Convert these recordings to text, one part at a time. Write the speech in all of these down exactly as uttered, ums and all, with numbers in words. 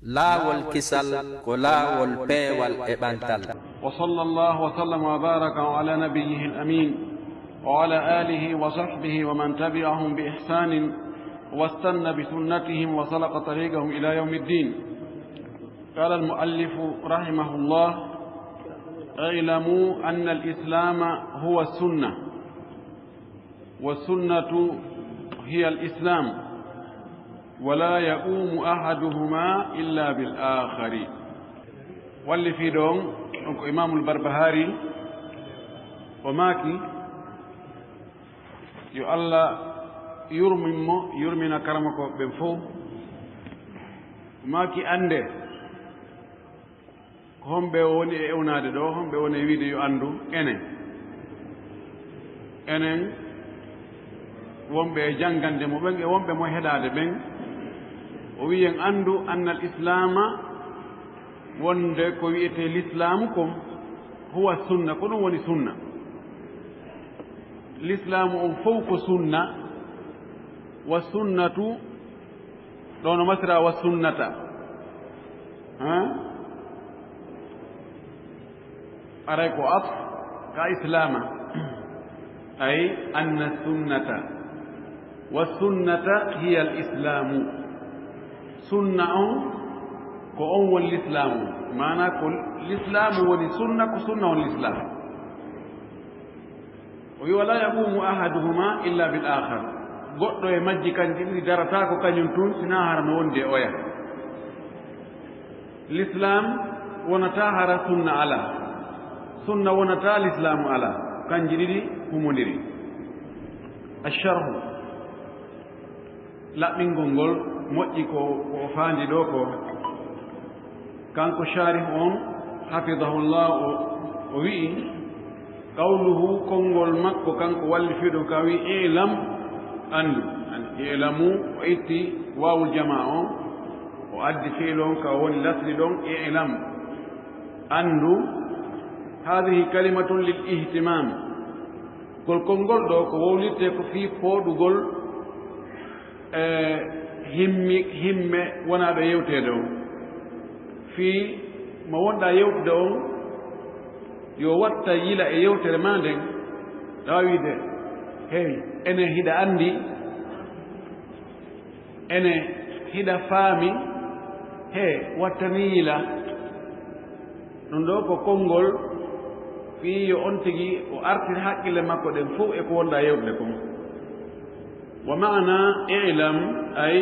Laawol kisal ko laawol peewal e ɓantal. وصلى الله وسلم وبارك على نبيه الأمين وعلى آله وصحبه ومن تبعهم بإحسان واستن بسنتهم وسلك طريقهم إلى يوم الدين. قال المؤلف رحمه الله: اعلموا أن الإسلام هو السنة، والسنة هي الإسلام، ولا يقوم أحدهما إلا بالآخر. Wallifiiɗo on, on ko Imaamul Barbahari, o maaki, yo Allah yurmin mo, yurmina karamokooɓe ɓen fow. O maaki, annde, ko homɓe o woni e ewnaade ɗo, homɓe woni e wiide yo anndu, enen. Enen wonɓe e janngande mo ɓen e wonɓe mo heɗaade ɓen, o wi'i en anndu annal islaama, wonde ko wi'etee lislaamu kon, huwa sunna, ko ɗum woni sunna. Lislaamu on fow ko sunna, wa sunnatu, ɗo no masra wa sunnata. Ha? Aray ko af ka islaama. Ay anna sunnata. Wa sunnata hiya al islaamu. Sunna on ko on woni lislaamu. Maana ko lislaamu woni sunna, ko sunna woni lislaamu. O wi: "Wala yaqumu ahaduhuma illa bil akhar." Goɗɗo e majji kanji ɗiɗi darataako kañum tun, sinaa hara no wondi e oya. Lislaam wonataa hara sunna alaa. Sunna wonataa lislaamu alaa. Kanji ɗiɗi humondiri. Asharhu. Laɓɓingol ngol moƴƴi ko, ko o faandi ɗo ko. Kanko Sharih on, hafidahullah, o, o wi'i, qawluhu, konngol makko kanko wallifiiɗo ka wi'i, "I'lam," anndu. An, i'lamu, o itti waawul jamaa on, o addi fi'il on ka woni lasli ɗon, "I'lam," anndu. Hadhihi kalimatun lil ihtimam. Ngol konngol ɗo ko wowlirte ko fii fooɗugol e himmi-, himme wonaaɓe yewteede on. Fii mo wonɗaa yewtude on, yo watta yila e yewtere maa nden, tawa wiide, "Hey, enen hiɗa anndi, enen hiɗa faami, he, watta ni yila." Ɗum ɗo ko konngol fii yo on tigi o artir hakkille makko ɗen fow e ko wonɗaa yewtude kon. Wa ma'na i'lam ay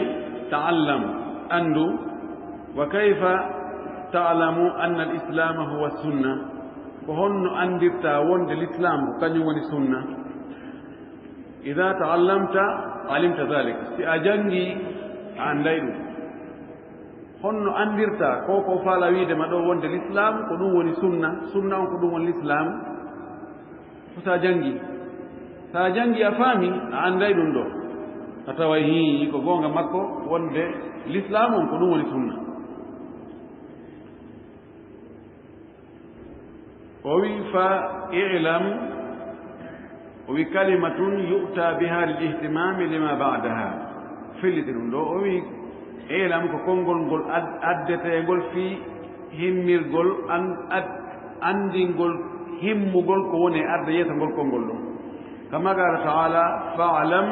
ta'allam, anndu, wa kayfa ta'lamu anna al-islama huwa sunna, ko honno anndirtaa wonde lislaam ko kañum woni sunna? Idha ta'allamta alimta dhalik, si a janngi a annday ɗum. Honno anndirtaa ko ko faala wiide ma ɗo wonde lislaam ko ɗum woni sunna, sunna on ko ɗum woni lislaam? Ko sa janngi. Sa janngi a faami, a annday ɗum ɗo. A taway hii ko goonga makko wonde lislaam on ko ɗum woni sunna. O wi fa i'lam, o wi kalimatun yu'ta biha lil ihtimami lima ba'daha. Filliti ɗum ɗo, o wi i'lam ko konngol ngol ad-, addeteengol fii himmirgol an-, ad-, anndingol himmugol ko woni e arde yeeso ngol konngol ɗum. Kama qala ta'ala, "Fa'lam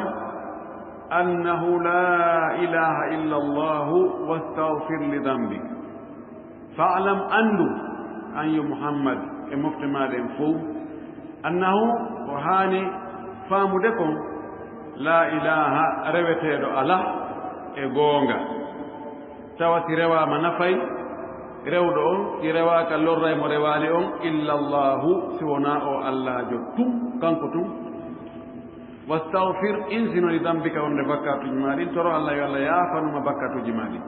annahu la ilaha illa Allahu wastaghfir li dhanbik." Fa'lam, anndu, an yo Muhammad e mofte maaɗa en fow, annahu, ko haani faamude kon, laa ilaaha, reweteeɗo alaa e goonga. Tawa si rewaama nafay rewɗo on, si rewaaka lorray mo rewaali on, illa Allaahu, si wonaa o Allaajo tun, kanko tun. Wastaghfir, insino li dambika wonde bakkatuuji maa ɗin, toro Alla yo Alla yaafanuma bakkatuuji maa ɗin.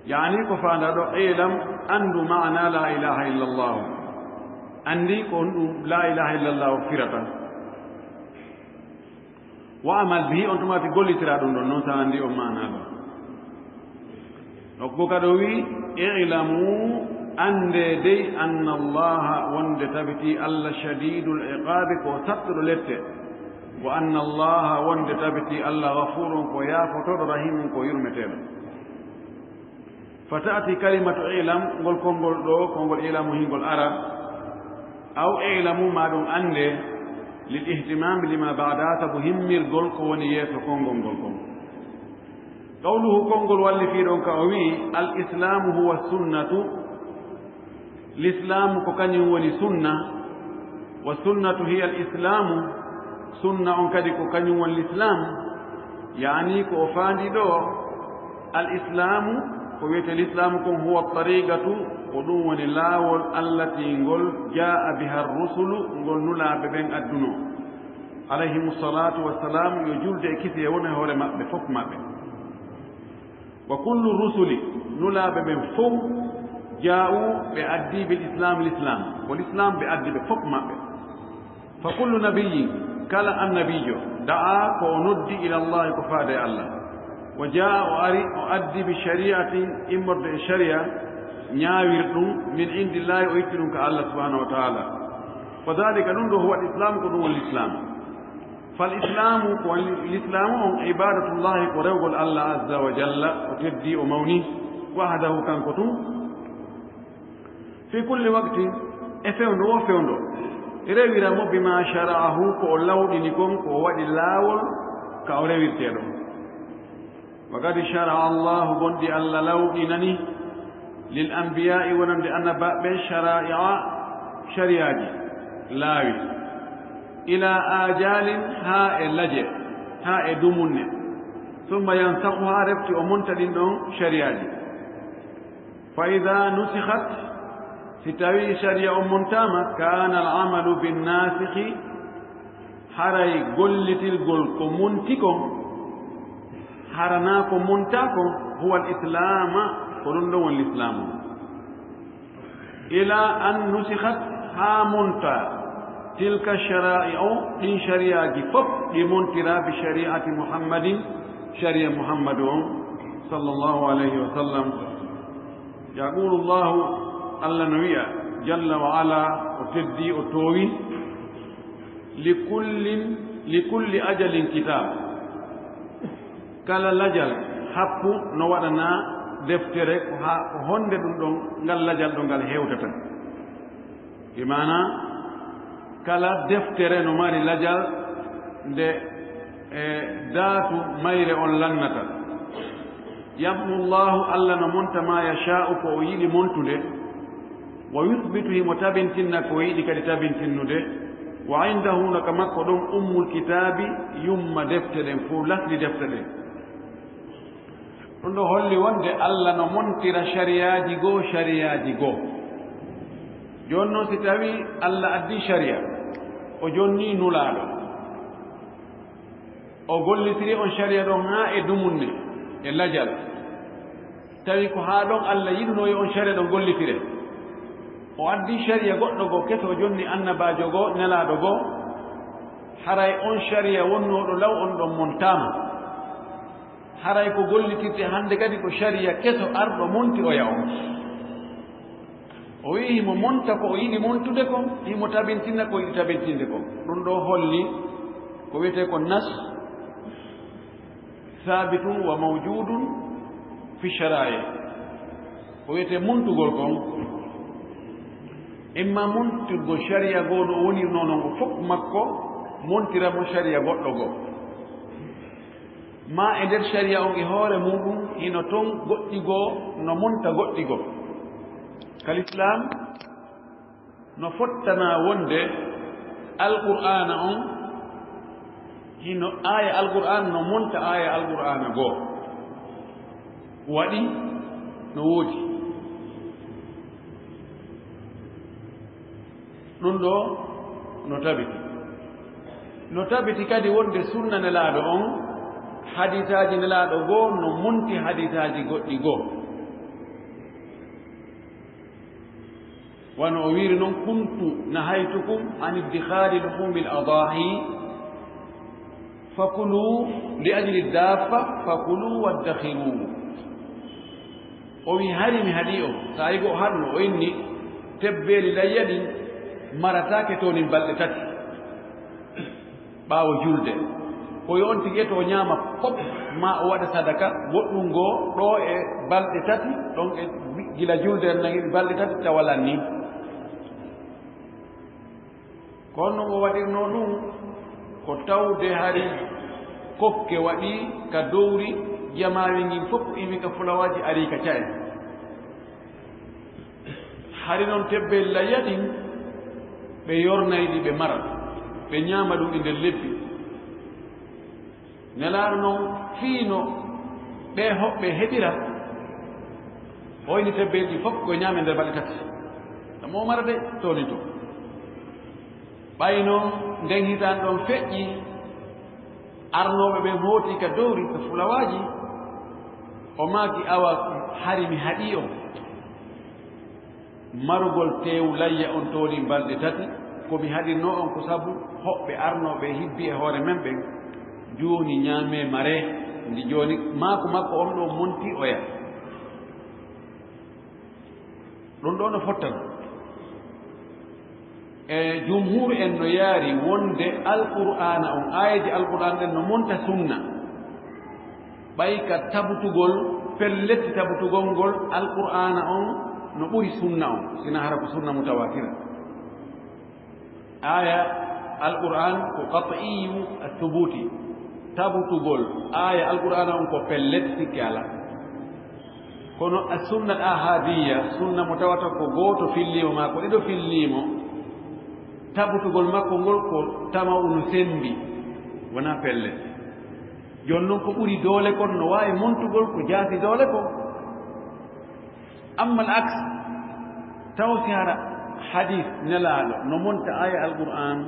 Yaani ko faandaa ɗo, ilam, anndu maana laa ilaaha illa Allaahu. Anndi ko honɗum laa ilaaha illa Allaahu firata. Wa amal bihi, on tuma ti gollitira ɗum ɗon, non sa anndi on maana ɗon. Ɗokko kadi o wi, i'lamu, anndee dey, anna Allaaha, wonde tabiti Alla, shadiidul iqaabi, ko sattuɗo lette. Wa anna Allaaha, wonde tabiti Alla, ghafuurun, ko yaafotooɗo, rahiimun, ko yurmeteeɗo. Fa ta'ti kalimatu i'lam, ngol konngol ɗoo, konngol i'lamu hingol ara, aw i'lamu, maa ɗum annde, lil ihtimam lima ba'da, sabu himmirgol ko woni yeeso konngol ngol kon. Qawluhu, konngol walli fii ɗon ka o wi'i, al islamu huwa sunnatu, lislaamu ko kañum woni sunna, wa sunnatu hiya al islaamu, sunna on kadi ko kañum woni lislaamu, yaani ko o faandi ɗoo, al islaamu, ko wiyetee lislaamu kon, huwa tariqatu, ko ɗum woni laawol allatii ngol jaa'a biha rusulu, ngol nulaaɓe ɓen addunoo, alayhimu salaatu wa salaam, yo julde e kisiyee won e hoore maɓɓe fof maɓɓe. Wa kullu rusuli, nulaaɓe ɓen fow, jaa'u, ɓe addi bil islam, l'islam, ko l'islam ɓe addi ɓe fof maɓɓe. Fa kullu nabiyyin, kala annabiijo, da'a, ko o noddi, ila Allahi, ko faade e Allah. Wa jaa'a, o ari, o addi bi shari'atin, immorde e sharia, ñaawirɗum, min indillahi, o itti ɗum ka Allah subhanahu wa ta'ala. Wa dhalika, ɗum ɗoo, huwa al-islam, ko ɗum woni l'islam. Fal islaamu, ko woni lislaamu on, ibaadatullaahi, ko rewgol Allah azza wa jalla, o teddii, o mawnii, wahdahu, kanko tun. Fii kulli waqtin, e fewndo wo fewndo, rewira mo bimaa shara'ahu, ko o lawɗini kon, ko o waɗi laawol ka o rewirtee ɗon. Wa qad shara'a Allahu, gonɗi Allah lawɗinani, lil anbiya'i, wonande annabaaɓe, shara'i'a, shariyaaji, laawi, ila ajalin, haa e laje, haa e dumunne, summa yansakhuha, refti o monta ɗin ɗon shariyaaji. Fa idha nusikhat, si tawi shariya on montaama, kana al amalu bin nasikhi, haray gollitirgol ko monti kon, hara naa ko montaa kon, huwa al islaama, ko ɗum ɗon woni lislaamu. Ila an nusikhat, haa monta, tilka shara'i'u, ɗin shariyaaji fof, ɗi montira bi shari'ati Muhammadin, shari'a Muhammadu on, sallallahu alayhi wa sallam. Yaqulu Allahu, Allah no wi'a, jalla wa ala, o teddii, o toowi, li kullin, li kulli ajalin kitab. Kala lajal happu no waɗanaa deftere, ko haa, ko honde ɗum ɗon, ngal lajal ɗo ngal hewtata. Bi maana, kala deftere no mari lajal nde, e, daatu mayre on lannata. Yamhu Allahu, Allah no monta ma yasha'u, ko o yiɗi montude, wa yuthbitu, himo tabintinna ko o yiɗi kadi tabintinnude, wa indahu, no ka makko ɗon, ummul kitaabi, yumma defte ɗen fow, lasli defte ɗen. Ɗum ɗo holli wonde Allah no montira shariyaaji goo, shariyaaji goo. Jooni non, si tawi Allah addi shariya, o jonni nulaaɗo, o gollitiri on shariya ɗon haa e dumunne e lajal, tawi ko haa ɗon Allah yiɗunoo yo on shariya ɗon gollitire, o addi shariya goɗɗo goo keso, o jonni annabaajo goo, nelaaɗo goo, haray on shariya wonnooɗo law on ɗon montaama. Haray ko gollitirte hannde kadi ko shariya keso arɗo monti oya on. O wi'i himo monta ko o yiɗi montude kon, himo tabintina ko o yiɗi tabintinde kon. Ɗum ɗo holli ko wiyetee ko nas saabitun wa mawjuudun fi shara'i. Ko wiyetee montugol kon, imma montugol shariya goo no o wonirnoo non, o fof makko montira mo shariya goɗɗo goo. Maa e nder shariya on e hoore muuɗum, hino ton goɗɗi goo no monta goɗɗi goo. Ka Lislaam no fottanaa wonde Alqur'aana on, hino aaya Alqur'aana no monta aaya Alqur'aana goo. Waɗi no woodi. Ɗum ɗo no tabiti. No tabiti kadi wonde sunna Nelaaɗo on, hadiisaaji Nelaaɗo goo no monti hadiisaaji goɗɗi goo. Wano o wiiri non, "Kuntu nahaytukum an iddikhari luhumil adahi, fakulu li ajli daffa, fakulu waddakhiru." O wi, "Hari mi haɗi on," saa'i goo o haɗno, o inni, "Tebbeeli layya ɗin marataake toonin balɗe tati ɓaawo julde. Ko yo on tigi eto o ñaama fof, maa o waɗa sadaka goɗɗum goo ɗo e balɗe tati, ɗon e gila julde en nangiri balɗe tati tawa lannii. Ko honno o waɗirnoo ɗum? Ko tawde hari kokke waɗii ka dowri, jamaawi ngin fof iwi ka fulawaaji, arii ka ca'e. Hari non tebbella yaɗin, ɓe yornay ɗi, ɓe mara, ɓe ñaama ɗum e nder lebbi. Nelaaɗo non fii no ɓee hoɓɓe heɓira, o inni tebbelli ɗi fof ko ñaame nder balɗe tati. Ɗum o mara de, toni to. Ɓay non nden hitaande ɗon feƴƴi, arnooɓe ɓen hooti ka dowri, ka fulawaaji, o maaki, "Awa, hari mi haɗii on." Marugol teewu layya on tooni balɗe tati, ko mi haɗirnoo on ko sabu hoɓɓe arnooɓe hibbi e hoore men ɓen, jooni ñaamee maree, ndi jooni maaku makko on ɗoo monti oya. Ɗum ɗoo no fottano. E jumhuur en no yaari wonde Alqur'aana on, aayeeje Alqur'aan ɗen no monta sunna. Ɓay ka tabutugol, pellet tabutugol ngol Alqur'aana on no ɓuri sunna on, sina hara ko sunna mutawaatira. Aaya Alqur'aan ko qat'iyyu thubuuti, tabutugol aaya Alqur'aana on ko pellet, sikke alaa. Kono as-sunna al-ahadiyya, sunna mo tawata ko gooto filliimo maa ko ɗiɗo filliimo, tabutugol makko ngol ko tama unu sembi, wonaa pellet. Jooni non ko ɓuri doole kon no waawi montugol ko jaasi doole kon. Amma al-aks, taw si hara hadis Nelaaɗo no monta aaya Alqur'aan,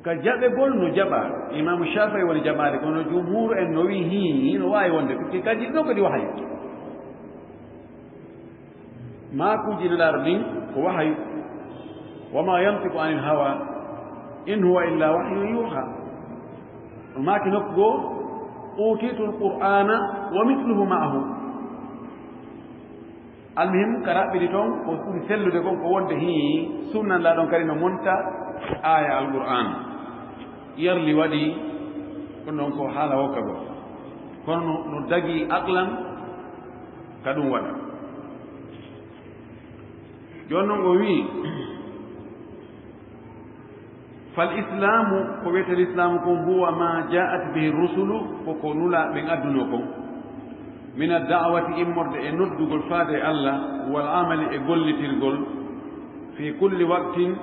ka jaɓegol no jaɓa, Imaamu Shaafi'i woni jaɓaade, kono jumhuuru en no wi'i hii, hino waawi wonde, puisque kadi ɗum kadi wahayu. Maakuuji Nelaaɗo ɗin ko wahayu. "Wa maa yantiqu anil hawa, in huwa illa wahyun yuha." O maaki nokku goo, "Uutiitul Qur'aana wa misluhu ma'ahu." Almuhim, ka raɓɓiɗi toon, ko ɓuri sellude kon ko wonde hii sunna Nelaaɗo on kadi no monta aaya Alqur'aan. Yarli waɗi, ɗum ɗon ko haala wokka goo. Kono no, no dagii aqlan ka ɗum waɗa. Jooni non o wi'i, "Fal islaamu, ko wiyetee lislaamu kon, huwa ma ja'at bihi rusulu, ko ko nulaaɓe ɓen addunoo kon. Min ad-da'wati, immorde e noddugol faade e Allah, wal amali, e gollitirgol, fi kulli waqtin,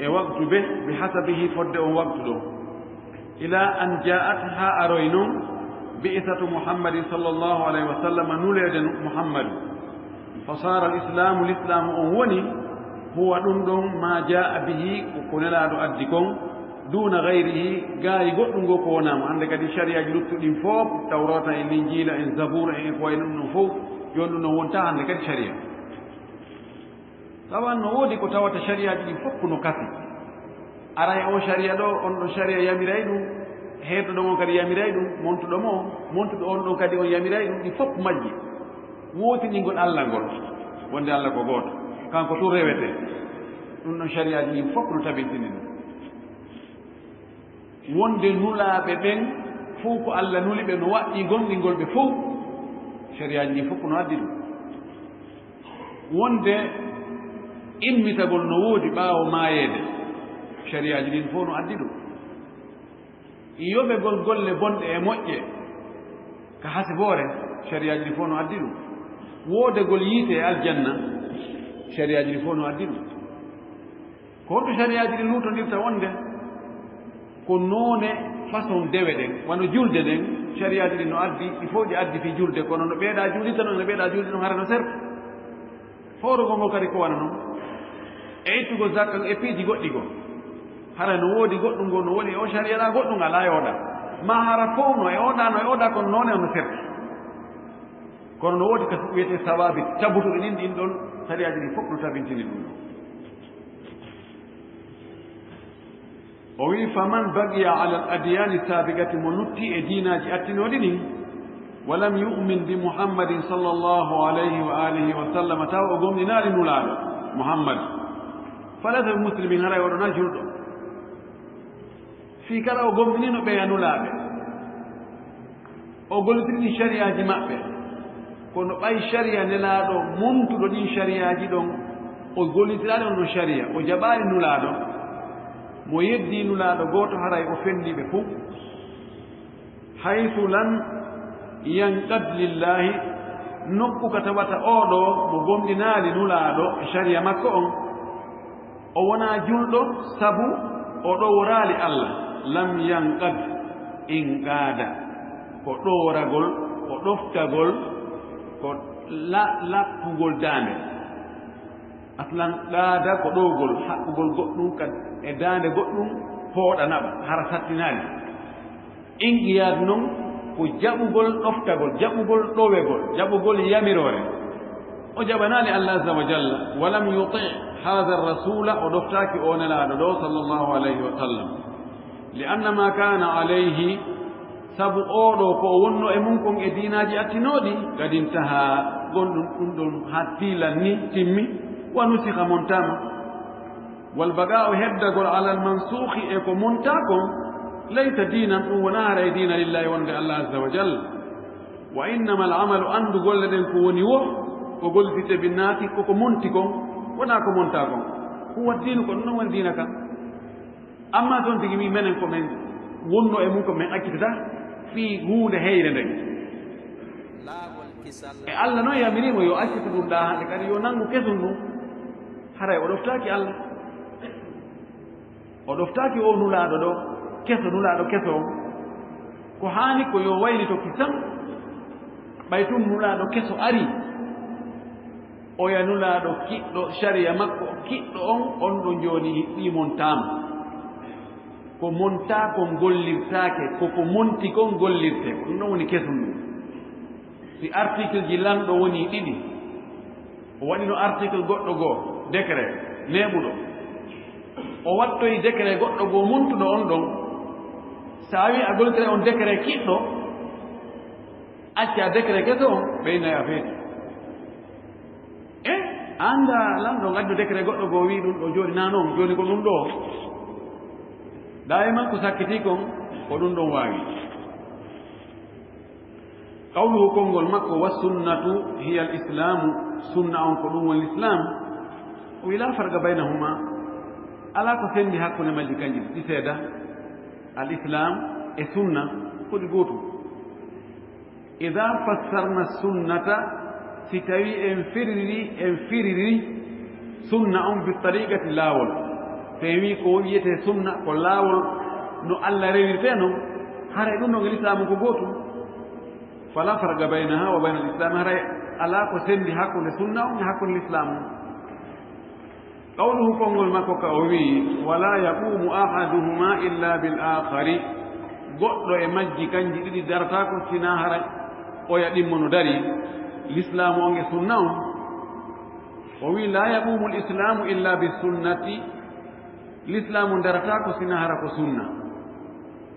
e waqtu bee, bi hasabihi, fodde on waqtu ɗon. Ila an ja'at, haa aroy non, bi'satu Muhammadin sallallahu alayhi wa sallam, nuleede Muhammadu. Fa saara al-islaamu, lislaamu on woni, huwa ɗum ɗon, ma jaa'a bihi, ko, ko Nelaaɗo addi kon, duuna gayrihi, gaayi goɗɗum ngoo ko wonaa mo." Hannde kadi sariyaaji luttuɗi ɗin fof, Tawraata en, Linjiila en, Zabuura en, e ko wayi ɗum ɗon fof, jooni ɗum ɗon wonta hannde kadi sariya. Tawan no woodi ko tawata sariyaaji ɗin fof ko no kasi. Aray on sariya ɗoo, on ɗon sariya yamiray ɗum, heetoɗo on kadi yamiray ɗum, montuɗo mo, montuɗo on ɗon kadi on yamiray ɗum, ɗi fof majji. Wootiningol Allah ngol, wonde Allah ko gooto, kanko tun rewetee. Ɗum ɗon sariyaaji ɗin fof no tabintini ɗum. Wonde nulaaɓe ɓen fof ko Allah nuli ɓe, no waɗɗii gomɗingol ɓe fof, sariyaaji ɗin fof ko no addi ɗum. Wonde immitagol no woodi ɓaawo maayeede, sariyaaji ɗin fof no addi ɗum. Yoɓegol golle bonɗe e moƴƴe ka hasiboore, sariyaaji ɗin fof no addi ɗum. Woodegol yiite e aljanna, sariyaaji ɗin fof no addi ɗum. Ko honto sariyaaji ɗin luutondirta wonde? Ko noone façon dewe ɗen, wano julde ɗen, sariyaaji ɗin no addi, ɗi fof ɗi addi fii julde, kono no ɓeeɗa juulirta non, no ɓeeɗa juulirta non, hara no serti. Foorugol ngol kadi ko wano non. E ittugol zakka e piiji goɗɗi goo. Hara no woodi goɗɗum ngol no woni e o sariya ɗaa, goɗɗum alaa e o ɗaa. Maa hara fow no e o ɗaa, no e o ɗaa, kono noone on no serti. Kono no woodi ka wiyetee sawaabi tabutuɗi ɗin, ɗin ɗon sariyaaji ɗin fof no tabintini ɗum ɗon. O wi'i, "Faman baqiya ala al-adyaani saabiqati", mo lutti e diinaaji attinooɗi ɗin, "wa lam yu'min bi Muhammadin sallallahu alayhi wa alihi wa sallam", tawa o gomɗinaali Nulaaɗo Muhammad, "falaysa bi muslimin", haray o ɗonaa julɗo. Fii kala o gomɗinino ɓeya nulaaɓe, o gollitirini sariyaaji maɓɓe, kono ɓay sariya nelaaɗo muntuɗo ɗin sariyaaji ɗon, o gollitiraali on ɗon sariya, o jaɓaali nulaaɗo, mo yeddii nulaaɗo gooto, haray o fenni ɓe fuu. Haythu lam yanqad lillahi, nokku ka tawata oo ɗoo mo gomɗinaali nulaaɗo e sariya makko on, o wonaa julɗo sabu o ɗoworaali Allah. Lam yanqad, inqaada, ko ɗoworagol, ko ɗoftagol, ko la-, lappugol daande. Aslan, qaada ko ɗowgol, haɓɓugol goɗɗum ka e daande goɗɗum, fooɗa naɓa, hara sattinaali. Inqiyaad non ko jaɓugol ɗoftagol, jaɓugol ɗowegol, jaɓugol yamiroore. O jaɓanaali Allah azza wa jalla, wa lam yuti' haadha ar-rasuula, o ɗoftaaki o nelaaɗo ɗo, sallallahu alayhi wa sallam. Li anna ma kaana alayhi, sabu oo ɗoo ko o wonno e mun kon e diinaaji attinooɗi, qad intahaa, gonɗum ɗum ɗon haa tiilan ni timmi, wa nusikha, montaama. Wal baqaa'u, heddagol, alal mansuukhi, e ko montaa kon, laysa diinan, ɗum wonaa haray diina lillahi wonde Allah azza wa jalla. Wa innamal amalu, anndu golle ɗen ko woni wo, ko gollititte binnaati, ko ko monti kon, wonaa ko montaa kon. Huwa diinu, ko ɗum ɗon woni diina kan. Amma ton tigi wi menen ko men wonno e mun ko men accitata fii huunde heyre nden. E Allah non yamiriimo yo accitu ɗum ɗaa hande kadi yo nangu kesun ɗum. Haray o ɗoftaaki Allah. O ɗoftaaki o nulaaɗo ɗo, keso, nulaaɗo keso on. Ko haani ko yo waylito kisan, ɓay tun nulaaɗo keso ari. Oya nulaaɗo kiɗɗo, sariya makko kiɗɗo on, on ɗo jooni ɗi montaama. Ko montaa kon gollirtaake, ko ko monti kon gollirtee. Ko ɗum ɗon woni kesun ɗum. Si article ji lanɗo woni ɗiɗi, o waɗino article goɗɗo goo, décret neeɓuɗo, o wattoyi décret goɗɗo goo montuɗo on ɗon, so a wi a gollitira on décret kiɗɗo, acca décret keso on, ɓe innay a feeti. E, annda lanɗo ngaddu décret goɗɗo goo wi ɗum ɗo jooni, naa non, jooni ko ɗum ɗo. Daayiman ko sakkitii kon, ko ɗum ɗon waawi. Qawluhu, konngol makko, "Wa sunnatu hiya al islaamu", sunna on ko ɗum woni lislaam. O wi, "Laa farqa baynahuma", alaa ko sendi hakkunde majji kanji ɗi seeda, al islaam e sunna ko ɗi gootum. Idaa fassarna sunnata, si tawi en firiri, en firiri sunna on bi tariqati, laawol, so en wi ko wiyetee sunna ko laawol no Allah rewirtee non, haray ɗum ɗon e lislaamu ko gootum. Fala farqa baynaha wa bayna al-islam, haray alaa ko sendi hakkunde sunna on e hakkunde lislaamu on. Qawluhu, konngol makko ka o wi'i, "Wala yaqumu ahaduhuma illa bil akhari", goɗɗo e majji kanji ɗiɗi darataako sinaa hara oya ɗimmo no dari, lislaamu on e sunna on. O wi'i, "La yaqumu al-islamu illa bis sunnati", lislaamu darataako sinaa hara ko sunna.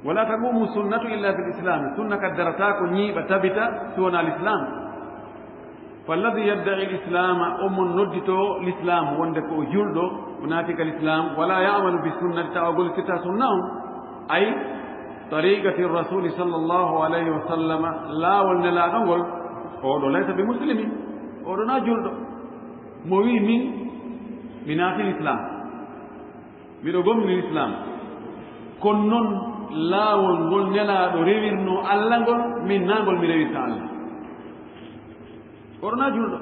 "Wala taqumu sunnatu illa bil islam", sunna ka darataako ñiiɓa tabita si wonaa lislaam. Falladi yadda'i l-islaama, on mo nodditoo lislaam, wonde ko o julɗo, o naati ka lislaam, wala ya'malu bi sunnati, tawa o gollititta sunna on, ay tariqati rasuli sallallahu alayhi wa sallama, laawol nelaaɗo ngol, oɗo laysa bi muslimin, oɗo na julɗo. Mo wi min, mi naati lislaam, miɗo gomɗini lislaam, kono non laawol ngol nelaaɗo rewirnoo Allah ngol, min na ngol mi rewirta Allah. Kono na julɗo.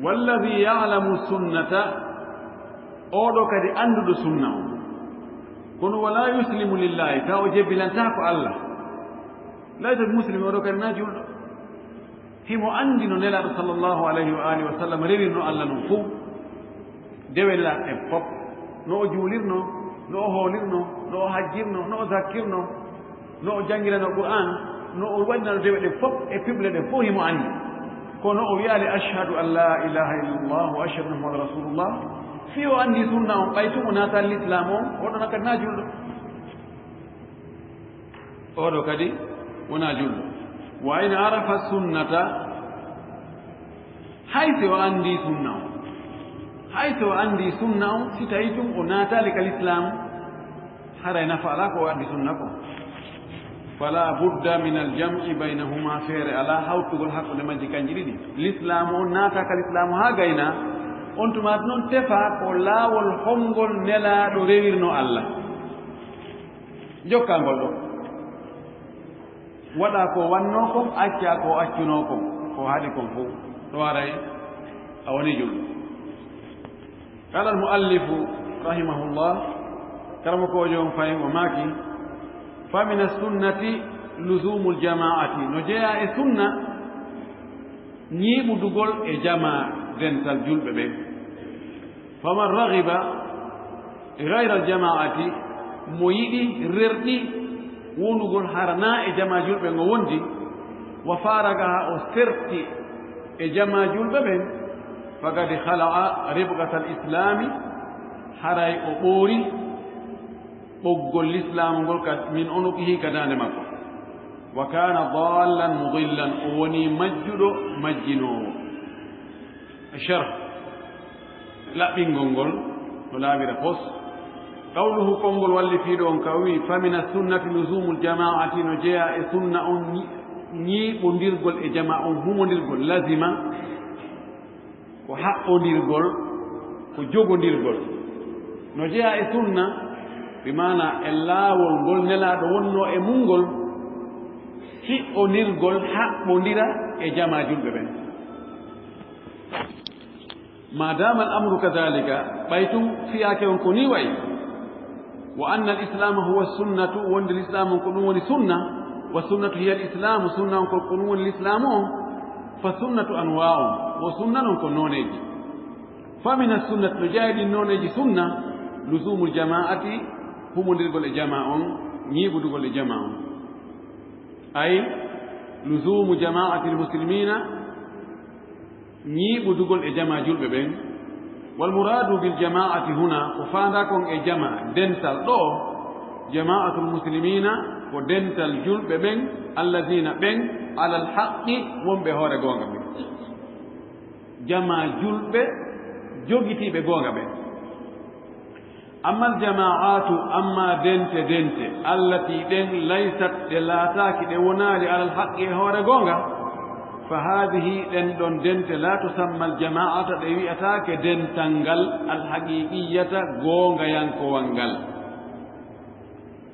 Walladi ya'lamu sunnata, oɗo kadi annduɗo sunna on. Kono wala yuslimu lillahi, tawa o jebbilantaako Allah. Laysa bi muslim, oɗo kadi na julɗo. Himo anndi no nelaaɗo sallallahu alayhi wa alihi wa sallam rewirno Allah non fow. Dewe nelaaɗo ɗen fof, no o juulirno, no o hoolirno, no o hajjirno, no o zakkirno, no o janngirano Qur'an, no o waɗirano dewe ɗen fof e piɓle ɗen fof himo anndi. Kono o wiyaali, "Ashhadu an la ilaha illallah wa ashhadu anna Muhammadan rasulullah." Fii o anndi sunna on, ɓay tun o naataali lislaam on, oɗo na kadi na julɗo. Oɗo kadi wonaa julɗo. Wa in arafa sunnata, hay si o anndi sunna on, hay si o anndi sunna on, si tawi tun o naataali ka lislaam, Haray nafa alaa ko o addi sunna kon. Fala budda min al jam'i baynahuma, feere alaa hawtugol hakkunde majji kanji ɗiɗi. Lislaamu on naata ka lislaamu haa gayna, on tuma non tefa ko laawol hongol Nelaaɗo rewirno Allah. Jokkangol ɗo. Waɗa ko wannoo kon, acca ko accunoo kon, ko haɗi kon fow. Ɗo haray a woni julɗo. Qala al-muallifu rahimahullah, karamokoojo on fayi o maaki, fa min as-sunnati luzumul jamaati, no jeyaa e sunna ñiiɓudugol e jamaa dental julɓe ɓen. Faman raghiba ghayra al-jamaati, mo yiɗi rerɗi wonugol hara naa e jamaa julɓe ngo wondi, wa faragaha, o serti e jamaa julɓe ɓen, faqad khala'a ribqata al-islami, haray o ɓoori ɓoggol lislaamu ngol ka min unuqihi ka daande makko. Wa kana dallan mudillan, o woni majjuɗo majjinoowo. Sharh, laɓɓingol ngol no laaɓira pos. Qawluhu, konngol wallifiiɗo on ka o wi'i, fa mina sunnati luzumul jamaati, no jeyaa e sunna on ñi-, ñiiɓondirgol e jamaa on, humondirgol, lazima, ko haɓɓondirgol, ko jogondirgol. No jeyaa e sunna, bi maana e laawol ngol Nelaaɗo wonnoo e mun ngol, hiɓɓondirgol, haɓɓondira e jamaa julɓe ɓen. Ma dama al amru kadhalika, ɓay tun fiyaake on ko nii wayi. Wa anna al islama huwa sunnatu, wonde lislaamu on ko ɗum woni sunna. Wa sunnatu hiya al islamu, sunna on ko, ko ɗum woni lislaamu on. Fa sunnatu anwa'un, wo sunna non ko nooneeji. Fa min as sunnati, no jeyaa e ɗin nooneeji sunna, luzumul jamaati, humondirgol e jamaa on, ñiiɓudugol e jamaa on. Ay, luzumu jama'atil muslimina, ñiiɓudugol e jamaa julɓe ɓen. Wal muradu bil jama'ati huna, ko faandaa kon e jamaa, dental ɗoo, jama'atul muslimina, ko dental julɓe ɓen, alladina ɓen, alal haqqi, wonɓe hoore goonga ɓen. Jamaa julɓe jogitiiɓe goonga ɓen. Amma al jamaatu, amma dente, dente, allati ɗen, laysat, ɗe laataaki, ɗe wonaali, alal haqqi, e hoore goonga, fa haadihi, ɗen ɗon dente, la tusamma al jamaata, ɗe wi'ataake dental ngal, al haqiqiyata, goongayankowal ngal.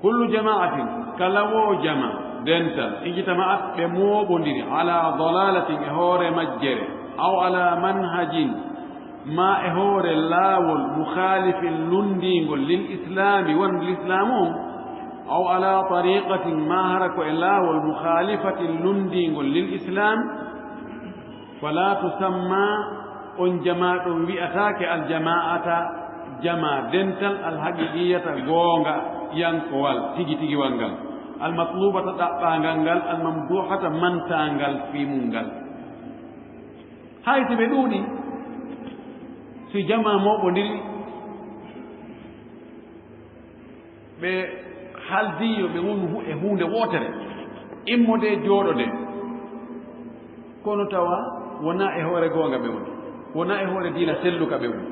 Kullu jamaatin, kala woo jamaa, dental, ijtama'at, ɓe mooɓondiri, ala dalalatin, e hoore majjere, aw ala manhajin, maa e hoore laawol, mukhalifin, lunndiingol, lil islaami, won lislaamu on, aw ala tariqatin, maa hara ko e laawol, mukhalifatin, lunndiingol, lil islaam, fala tusamma, on jamaa ɗon wi'ataake aljamaata, jamaa dental, alhaqiqiyata, goonga yankowal, tigi tigiwal ngal, almatlubata, ɗaɓɓaangal ngal, almamduhata, mantaangal fii mun ngal. Hay si ɓe ɗuuɗi, si jamaa mooɓondiri, ɓe haldi yo ɓe wonu hu-, e huunde wootere, immode jooɗode, kono tawa wonaa e hoore goonga ɓe woni, wonaa e hoore diina selluka ɓe woni.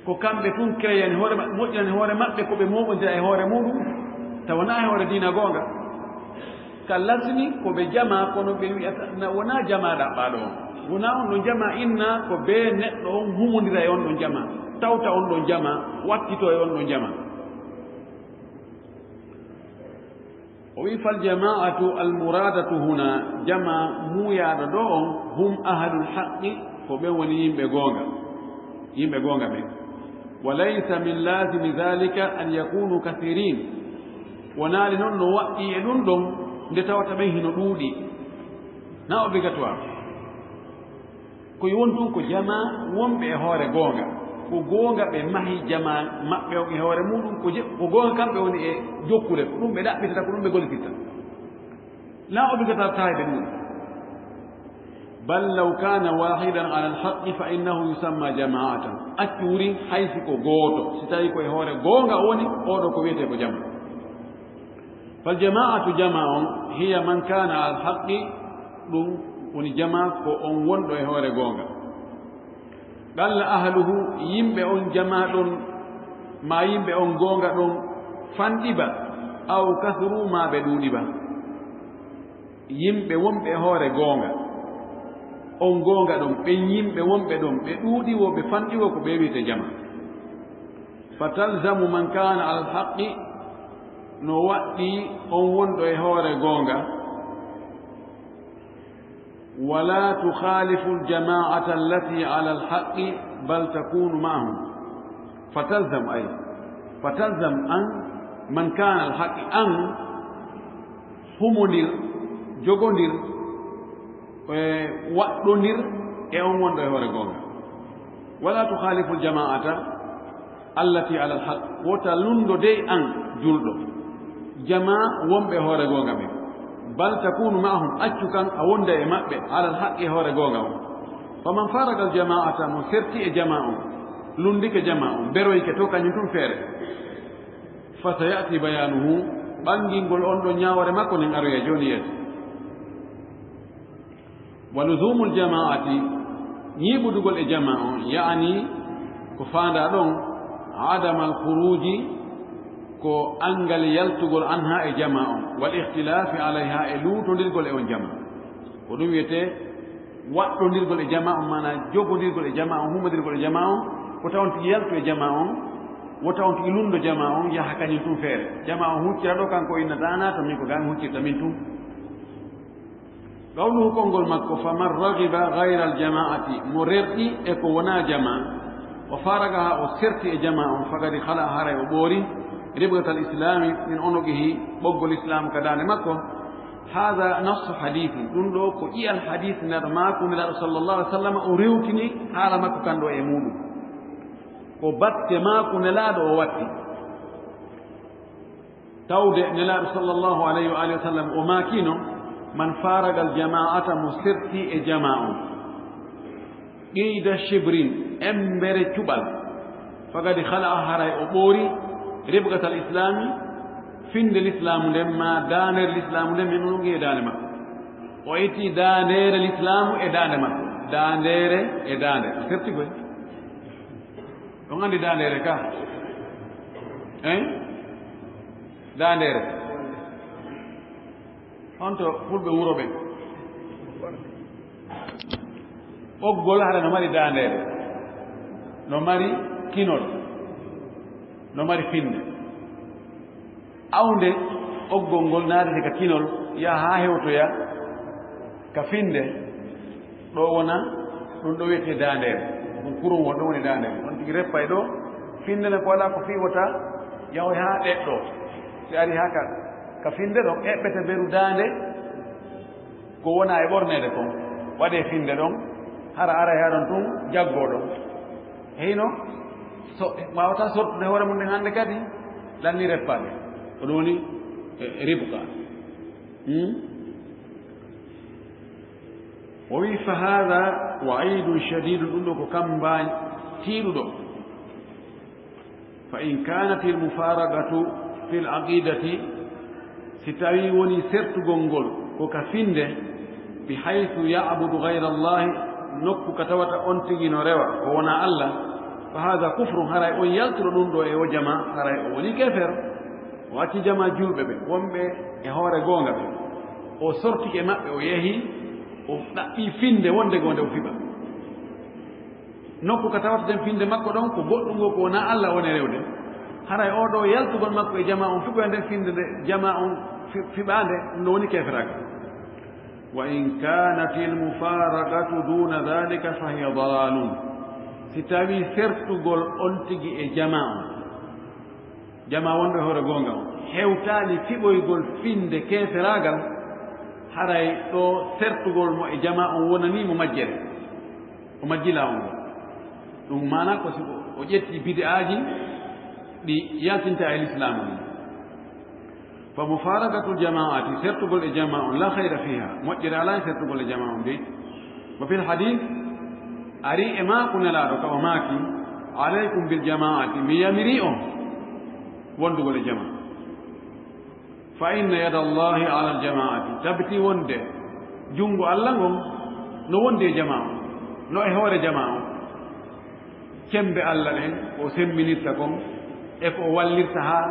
Ko kamɓe tun kereyani hoore ma-, moƴƴinani hoore maɓɓe ko ɓe mooɓondira e hoore muuɗum, tawa wonaa e hoore diina goonga. Ka lasni ko ɓe jamaa, kono ɓe wi'ata na wonaa jamaa ɗaɓɓaaɗo on. Wonaa on ɗon jamaa inna ko bee neɗɗo on humondira e on ɗon jamaa, tawta on ɗon jamaa, wattito e on ɗon jamaa. O wi'i, fal jamaatu al muraadatu huna, jamaa muuyaaɗo ɗo on, hum ahlul haqqi, ko ɓen woni yimɓe goonga, yimɓe goonga ɓen. Wa laysa min laazimi zaalika an yakunu kasirin. Wonaali non no waɗɗii e ɗun ɗon nde tawata ɓen hino ɗuuɗi. Na obligatoire. Ko yo won tun ko jamaa wonɓe e hoore goonga. Ko goonga ɓe mahi jamaa maɓɓe on e hoore muuɗum, ko je-, ko goonga kamɓe woni e jokkude, ko ɗum ɓe ɗaɓɓitata, ko ɗum ɓe gollititta. Na obligatoire taayɓe ɗum. Bal law kana wahidan ala alhaqqi fa innahu yusamma jamaatan. Accu wurin hay si ko gooto, si tawi ko e hoore goonga o woni, oɗo ko wiyetee ko jamaa. Fal jamaatu, jamaa on, hiya man kana ala alhaqqi, ɗum woni jamaa ko on wonɗo e hoore goonga. Qalla ahluhu, yimɓe on jamaa ɗon Ma yimɓe on goonga ɗon fanɗi ba, aw kasuru, ma ɓe ɗuuɗi ba. Yimɓe wonɓe e hoore goonga on goonga ɗon, ɓen yimɓe wonɓe ɗon, ɓe ɗuuɗi wo, ɓe fanɗi wo, ko ɓe wi'ete jama. Fa talzamu man kana alal haqqi, no waɗɗi on wonɗo e hoore goonga, wala tukhalifu aljama'ata allati ala alhaqqi, bal takunu ma'ahum. Fatalzam, ay, fatalzam an man kana alhaqqi, an humondir, jogondir, e waɗɗondir e on wonɗo e hoore goonga. Wala tukhalifu aljama'ata allati ala alhaq, wota lundo dey an julɗo, jama wonɓe hoore goonga ɓen. Bal takunu ma'ahum, accu kan a wonda e maɓɓe, ala alhaqi, e hoore goonga on. Faman faraqa aljama'ata, mo serti e jama on, lundike jama on, beroyke to, kañum tun feere. Fa sayati bayanuhu, ɓangingol on ɗon ñaawore makko nden aroya jooni yeeso. Wa luzumul jama'ati, ñiiɓudugol e jama on, ya'ani ko faandaa ɗon, adamal khuruji, ko anngal yaltugol anha e jama on, wal ikhtilafi alayha, e luutondirgol e on jama. Ko ɗum wiyetee waɗɗondirgol e jama on, maanaa jogondirgol e jama on, humondirgol e jama on, wota on tigi yaltu e jama on, wota on tigi lundo jama on, yaha kañum tun feere. Jama on huccira ɗo, kanko inna daana to min ko gaa mi huccirta min tun. Qawluhu, konngol makko, faman raghiba ghayra al-jama'ati, mo rerɗi e ko wonaa jama, wa faragaha, o serti e jama on, faqad khala'a, haray o ɓoori, ribghatal islami, min onogihi, ɓoggol islam ka daande makko. Hadha nassu hadithin, ɗum ɗo ko ƴi'al hadith Nelaaɗo, maaku Nelaaɗo sallallahu alaihi wasallam, o rewtini haala makko kan ɗo e muɗum. Ko batte maaku Nelaaɗo o watti. Tawde Nelaaɗo sallallahu alayhi wa alihi wa sallam o maakiino, man faaragal jamaa'ata, mo serti e jamaa on, qiyda shibrin, embere cuɓal, faqad khala'a, haray o ɓoori, ribqatal islaami, finnde lislaamu nden, ma daandeere lislaamu nden, min ɗum e daande makko. O itti daandeere lislaamu e daande makko. Daandeere e daande. O serti koy. On anndi daandeere ka? Hein? Daandeere. On to fulɓe wuro ɓen. Ɓoggol hara no mari daandeere. No mari kinol. No mari finnde. Awnde ɓoggol ngol naatete ka kinol, yaha haa hewtoya ka finnde, ɗo wona, ɗum ɗo wiyetee daandeere. Ɗum kurowol, ɗo woni daandeere. On tigi reppay ɗo, finnde ne ko alaa ko fii wota, yahoy haa ɗeɗɗo. Si ari haa ka, ka finnde ɗo, eɓɓete beru daande, ko wona e ɓorneede kon, waɗee finnde ɗon, hara aray haa ɗon tun jaggoo ɗon. Heyno, so, waawataa sortude hoore mum nden hannde kadi, lanni reppaade. Ko ɗum woni, e, ribqa. Hmm? O wi, "Fa haadha wa'idun shadidun," ɗum ɗo ko kammbaañ tiiɗuɗo. "Fa in kaanatil mufaaraqatu fil aqiidati," si tawii woni sertugol ngol ko ka finnde, "bi haythu ya'budu ghayra Allahi," nokku ka tawata on tigi no rewa ko wonaa Allah, "fa haadha kufrun," haray on yaltuɗo ɗum ɗo e o jamaa, haray o woni keefeero. O acci jamaa juulɓe ɓe, wonɓe e hoore goonga ɓe. O sortike maɓɓe, o yehi, o ɗaɓɓi finnde wonde goo nde o fiɓa. Nokku ka tawata nden finnde makko ɗon ko goɗɗum ngoo ko wonaa Allah woni rewde. Haray oo ɗoo yaltugol makko e jamaa on fiɓoya nden finnde nde jamaa on fi-, fiɓaande, ɗum no woni keeferaagal. "Wa in kaanatil mufaaraqatu duuna dhaalika fa hiya dalaalun." Si tawii sertugol on tigi e jamaa on, jamaa wonɗo e hoore goonga on, hewtaali fiɓoygol finnde keeferaagal, haray ɗoo sertugol mo e jamaa on wonanii mo majjere. O majjii laawol ngol. Ɗum maanaa ko si o, o ƴetti bid'aaji ɗi yaltinta e lislaamu ndin. Fa mufaaraqatul jamaa'ati, sertugol e jamaa on, laa khayra fiihaa, moƴƴere alaa e sertugol e jamaa on dey. Wa fil hadiis, arii e maaku Nelaaɗo ka o maaki, "Alaykum bil jamaa'ati," mi yamirii on wondugol e jamaa. "Fa inna yada Allahi alal jamaa'ati," tabitii wonde junngo Allah ngon no wondi e jamaa on, no e hoore jamaa on. Cemmbe Allah ɗen o semmbinirta kon, e ko o wallirta haa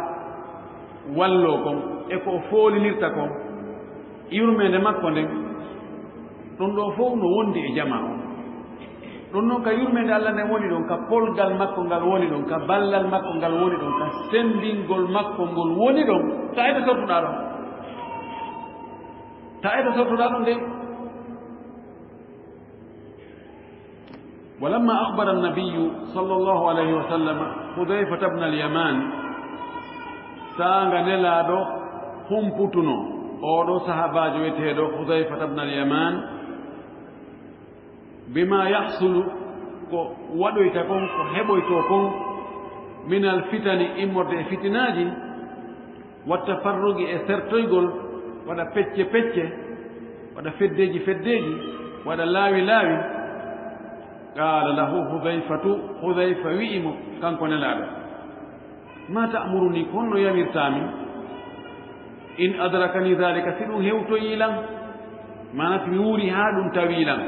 walloo kon, e ko o foolinirta kon, yurmeende makko nden, ɗum ɗoo fof no wondi e jamaa on. Ɗum noon ka yurmeende Allah nden woni ɗon, ka polgal makko ngal woni ɗon, ka ballal makko ngal woni ɗon, ka sembingol makko ngol woni ɗon, ta eto sottuɗaa ɗon. Ta eto sottuɗaa ɗon de. ولما أخبر النبي صلى الله عليه وسلم حذيفة بن اليمان, saanga Nelaaɗo humputuno oo ɗoo sahaabaajo wiyeteeɗo Hudayfata bnal Yaman, بما يحصل, ko waɗoyta kon, ko heɓoytoo kon, من الفتن, immorde e fitinaaji, والتفرق, e sertoygol, waɗa pecce pecce, waɗa feddeeji feddeeji, waɗa laawi laawi. قال له حذيفة, Hudayfa wi'i mo, kanko Nelaaɗo, ما تأمرني, ko honno yamirtaa mi, إن أدركني ذلك, si ɗum hewtoyii lan, maanaa si mi wuurii haa ɗum tawii lan.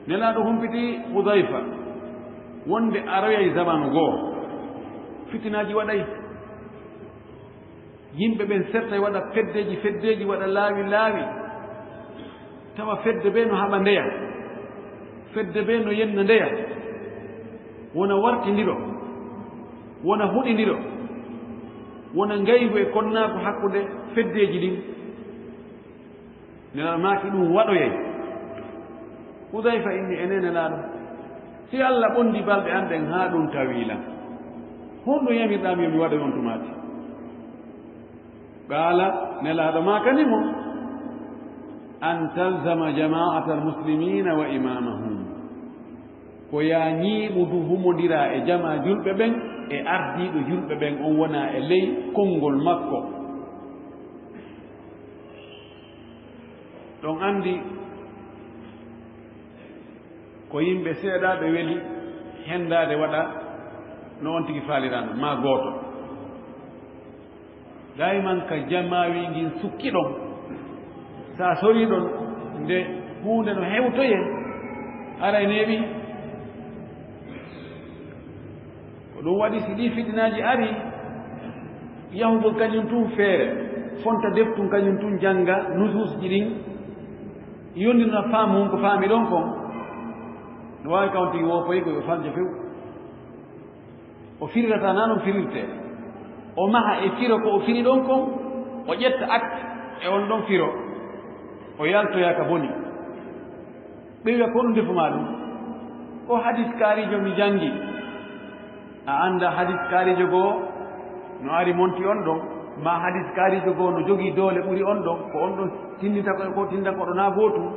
Nelaaɗo humpiti Hudayfa wonde aroyay zamanu goo, fitinaaji waɗay. Yimɓe ɓen sertay, waɗa feddeeji feddeeji, waɗa laawi laawi, tawa fedde bee no haɓa ndeya, fedde bee no yenna ndeya, wona wartindiro, wona huɗindiro, wona ngayngu e konnaagu hakkunde feddeeji ɗin. Nelaaɗo maaki ɗum waɗoyay. Hudayfa inni, enen Nelaaɗo, si Alla ɓondi balɗe an ɗen haa ɗum tawii lan, honɗum yamirɗaa mi yo mi waɗoy on tumaati? Qaala, Nelaaɗo maakani mo, أن تلزم جماعة المسلمين وإمامهم, ko yaa ñiiɓudu humondiraa e jamaa julɓe ɓen e ardiiɗo julɓe ɓen, on wona e ley konngol makko. Ɗon anndi ko yimɓe seeɗa ɓe weli henndaade waɗa no on tigi faaliraano, maa gooto. Dayman ka jamaawi ngin sukki ɗon, sa sorii ɗon, nde huunde no hewtoyee, haray neeɓi. Ko ɗum waɗi, si ɗii fitinaaji arii, yahugol kañum tun feere, fonta deftun kañum tun, jannga nusuusji ɗin, yondina faamu mum ko faami ɗon kon, no waawi kawon tigi woopoygo yo faljo few. O firirataa naa non firirtee. O maha e firo ko o firi ɗon kon, o ƴetta acte e on ɗon firo, o yaltoya ka boni. Ɓe wi'a, "Ko honɗum ndefu maa ɗum?" "Ko hadis kaariijo mi janngi." A anndaa hadis kaariijo goo no ari monti on ɗon, maa hadis kaariijo goo no jogii doole ɓuri on ɗon, ko on ɗon tinndinta ko, ko tinndinta ko ɗo naa gootum.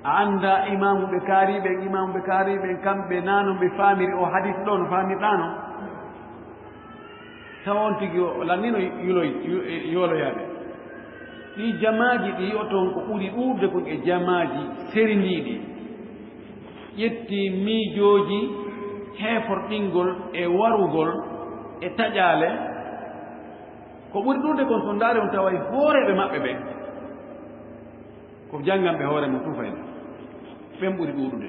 A anndaa imaamuɓe kaariiɓe en, imaamuɓe kaariiɓe en, kamɓe naa non ɓe faamiri oo hadis ɗoo no faamirɗaa non. Tawa on tigi o lannino yuloy-, yu-, e, yooloyaaɓe. Ɗii jamaaji ɗi yi'oton ko ɓuri ɗuuɗude kon e jamaaji serindiiɗi. Ƴetti miijooji heeforɗingol e warugol e taƴaale. Ko ɓuri ɗuuɗude kon, so ndaari on taway hooreeɓe maɓɓe ɓen ko jannganɓe hoore mum tun fayda. Ɓen ɓuri ɗuuɗude.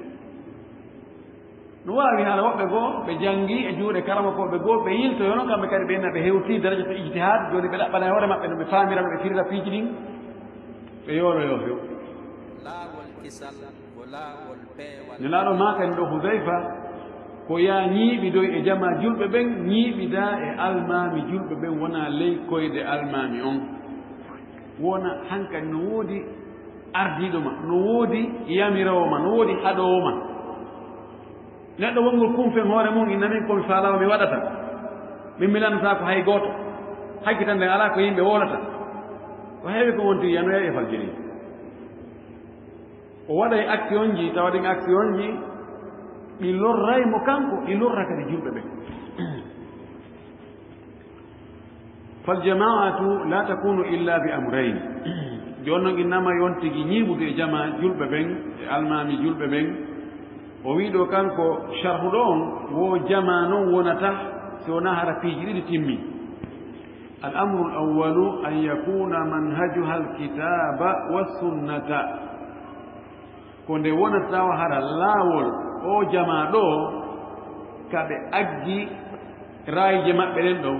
No waawi haala woɓɓe goo, ɓe janngi e juuɗe karamokooɓe goo, ɓe yiltoyono, kamɓe kadi ɓe inna ɓe hewtii daraja to ijtihaad, jooni ɓe ɗaɓɓana e hoore maɓɓe no ɓe faamira, no ɓe firira piiji ɗin, ɓe yooloyoo few. Laawol kisal ko laawol peewal. Nelaaɗo maakani ɗoo Hudayfa, ko yaa ñiiɓidoy e jamaa julɓe ɓen, ñiiɓidaa e almaami julɓe ɓen, wonaa ley koyɗe almaami on. Wona hankadi no woodi ardiiɗo ma, no woodi yamiroowo ma, no woodi haɗoowo ma. Neɗɗo wonngol kumfen hoore mum, inna min ko mi faalaa mi waɗata. Min milanataa ko hay gooto. Hakkitande alaa ko yimɓe wowlata. Ko heewi ko wonti yanoya e faljiri. O waɗay action ji, tawa ɗin action ji, ɗi lorray mo kanko, ɗi lorra kadi julɓe ɓen. فالجماعة لا تكون إلا بأمرين. Jooni non, innama yon tigi ñiiɓude e jamaa julɓe ɓen, e almaami julɓe ɓen. O wi'i ɗoo kanko sharhuɗo on, wo jamaa non wonata si wonaa hara piiji ɗiɗi timmi. الأمر الأول أن يكون منهجها الكتاب والسنة. Ko nde wonata tawa hara laawol oo jamaa ɗoo, ka ɓe aggi Raayije maɓɓe ɗen ɗon,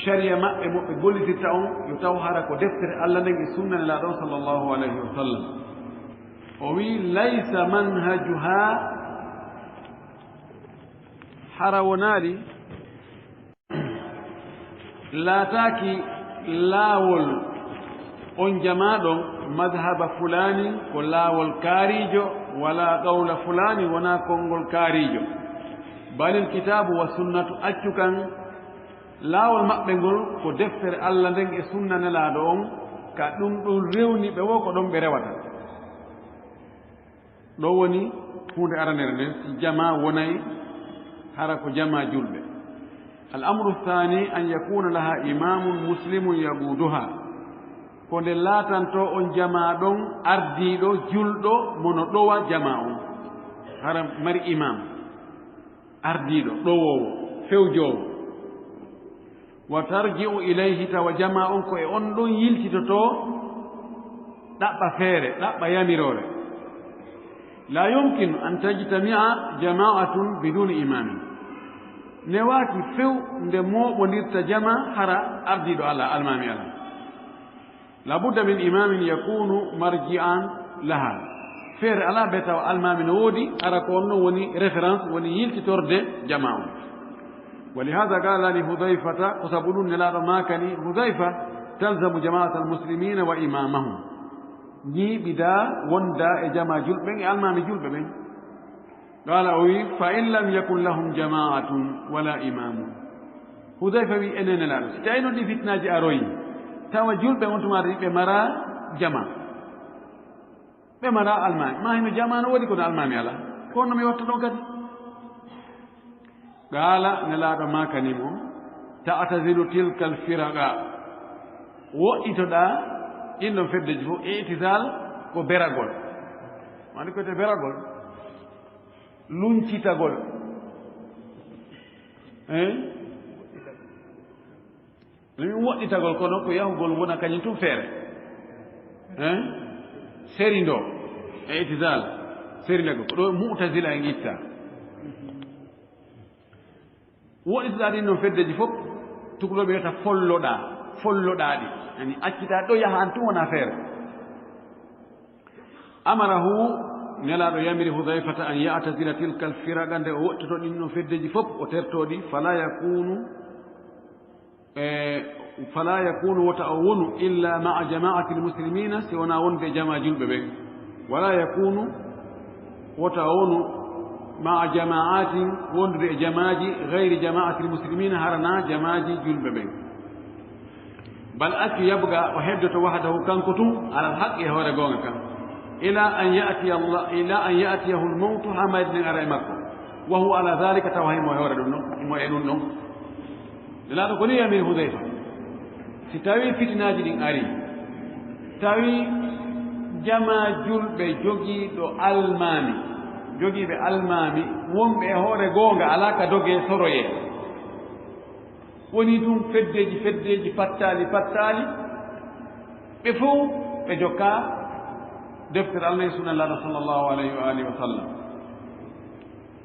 sariya maɓɓe mo ɓe gollitirta on, yo taw hara ko deftere Allah nden e sunna Nelaaɗo on sallallahu alayhi wa sallam. O wi'i, "Laysa manhajuha," hara wonaali, laataaki laawol on jamaa ɗon, madhhaba fulaani, ko laawol kaariijo, wala qawla fulaani, wonaa konngol kaariijo. Balil kitaabu wa sunnatu, accu kan, laawol maɓɓe ngol ko deftere Allah nden e sunna Nelaaɗo on, ka ɗum ɗum rewni ɓe, wo ko ɗon ɓe rewata. Ɗo woni huunde aranere nden, si jamaa wonay hara ko jamaa julɓe. Al amru thani an yakuna laha imamun muslimun yaquduha, ko nde laatanto on jamaa ɗon ardiiɗo julɗo mo no ɗowa jamaa on, hara mari imam. Ardiiɗo, ɗowoowo, fewjoowo. Wa tarji'u ilayhi, tawa jamaa on ko e on ɗon yiltitotoo, ɗaɓɓa feere, ɗaɓɓa yamiroore. La yumkinu an tajtami'a jama'atun biduni imamin. Newaaki few nde mooɓondirta jamaa hara ardiiɗo alaa, almaami alaa. La budda min imamin yakunu marji'an laha. Feere alaa be tawa almaami no woodi, hara ko on non woni référence, woni yiltitorde jamaa on. Wa li hadha qala li Hudhayfata, ko sabu ɗum Nelaaɗo maakani Hudhayfa, "Talzamu jama'atal muslimina wa imamahum." Ñiiɓidaa, wondaa e jamaa julɓe ɓen e almaami julɓe ɓen. Qala, o wi, "Fa in lam yakun lahum jama'atun wala imamun." Hudayfa wi, "Enen Nelaaɗo, si tawi noon ɗi fitnaaji aroyi, tawa julɓe on tumaade ɓe mara jama, ɓe mara almaami, ma hino jama no woodi kono almaami alaa, ko honno mi watta ɗon kadi?" Qala, Nelaaɗo maakani mo, "Ta'tazilu tilkal firaqa." Woɗɗitoɗaa ɗin ɗon feddeji fof, i'tizal ko beragol. Wani ko te beragol. Luncitagol. Hein? Ɗum woɗɗitagol, kono ko yahugol wona kañum tun feere. Hein? Serindo. E itizal. Serindagol. Ko ɗo Mu'tazila en itta. Woɗɗitoɗaa ɗin non feddeji fof, tukulooɓe wiyata folloɗaa. Folloɗaa ɗi. Yani accitaa ɗo yaha an tun wona feere. Amarahu, Nelaaɗo yamiri Hudayfata an ya'tazila tilkal firaqa, nde o woɗɗitoto ɗin ɗon feddeji fof, o tertoo ɗi, fala yakunu, e, fala yakunu, wota o wonu, illa ma'a jama'atil muslimina, si wonaa wonde e jamaa julɓe ɓen. Wala yakunu, wota o wonu, ma'a jama'atin, wondude e jamaaji, gayri jama'atil muslimina, hara naa jamaaji julɓe ɓen. Bal accu yabqa, o heddoto wahdahu, kanko tun, alal haqqi, e hoore goonga kan. Ila an ya'tiya Allah, ila an ya'tiyahu al-mawtu, haa mayde nden ara e makko. Wa huwa ala dhalika, tawa himo e hoore ɗum ɗon, himo e ɗum ɗon. Nelaaɗo ko ni yamiri Hudayfa. Si tawi fitinaaji ɗin ari, tawi jamaa julɓe jogiiɗo almaami, jogiiɓe almaami, wonɓe e hoore goonga, alaa ka dogee soroyee. Woni tun feddeji, feddeji, pattaali, pattaali. Ɓe fof ɓe jokka deftere Allah e sunna Nelaaɗo sallallahu alayhi wa alihi wa sallam.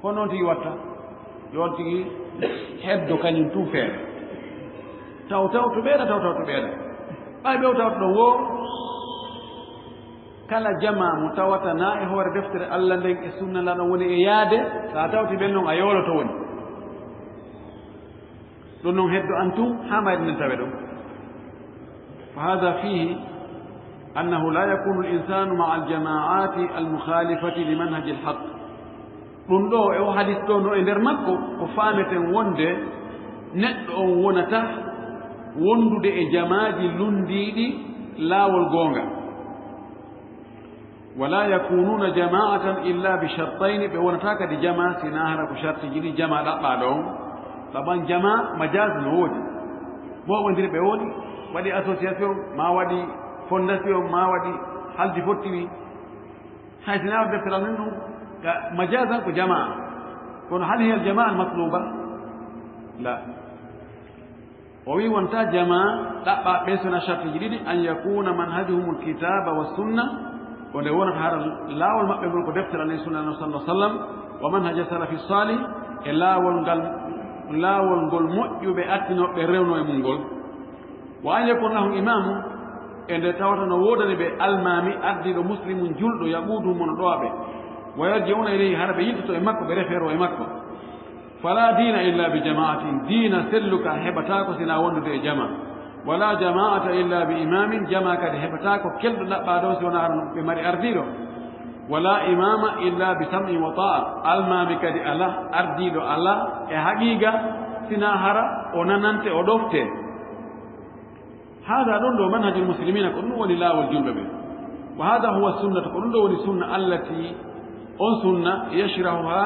Ko noon tigi watta, yo on tigi heddo kañum tun feere. Taw taw to ɓeeɗa, taw taw to ɓeeɗa. Ɓay ɓe o tawata ɗon woo, kala jamaa mo tawata na e hoore deftere Allah nden e sunna Nelaaɗo woni e yaade, sa tawti ɓen non a yooloto woni. Ɗum noon heddo an tun haa mayde nden tawe ɗum. Fa hada fihi annahu la yakunu al-insanu ma'a al-jama'ati al-mukhalifati li manhaji al-haqq. Ɗum ɗo e o hadis ɗo no e nder makko ko faameten wonde neɗɗo on wonata wondude e jamaaji lunndiiɗi laawol goonga. Wala yakununa jama'atan illa bi shartayni, ɓe wonata kadi jama si na hara ko shartiji ɗi jama ɗaɓɓaaɗo on. Saban jama majaz no woodi. Mooɓondirɓe woodi, waɗi association, ma waɗi fondation, ma waɗi haldi fottiri. Hay si na deftere amin ɗum, ka majazan ko jama. Kono hal hiya al jama al matluba? La. O wi wonta jama ɗaɓɓa ɓe sona shartiji ɗiɗi, an yakuna manhajuhumul kitaba was sunna, ko nde wonata hara laawol maɓɓe ngol ko deftere Annabi sunna Annabi sallallahu alaihi wasallam, wa manhaja salafi salih, e laawol ngal laawol ngol moƴƴuɓe artinooɓe rewno e mum ngol. Wa an yakun lahum imamu, e nde tawata no woodani ɓe almaami ardiiɗo muslimun julɗo, yaquuduhum mo no ɗowa ɓe, wa yarji'una ilayhi, hara ɓe yiltoto e makko, ɓe refero e makko. Fala diina illa bi jama'atin, diina selluka heɓataako sina wondude e jama. Wala jama'ata illa bi imamin, jama kadi heɓataako kelɗo ɗaɓɓa ɗon si wona hara ɓe mari ardiiɗo. Wala imama illa bi sam'in wa ta'a, almaami kadi ala, ardiiɗo ala e haqiqa sina hara o nanante, o ɗofte. Hada ɗum ɗo manhajul muslimina, ko ɗum woni laawol julɓe ɓe. Wa hada huwa sunnata, ko ɗum ɗo woni sunna allati, on sunna, yashrahuha,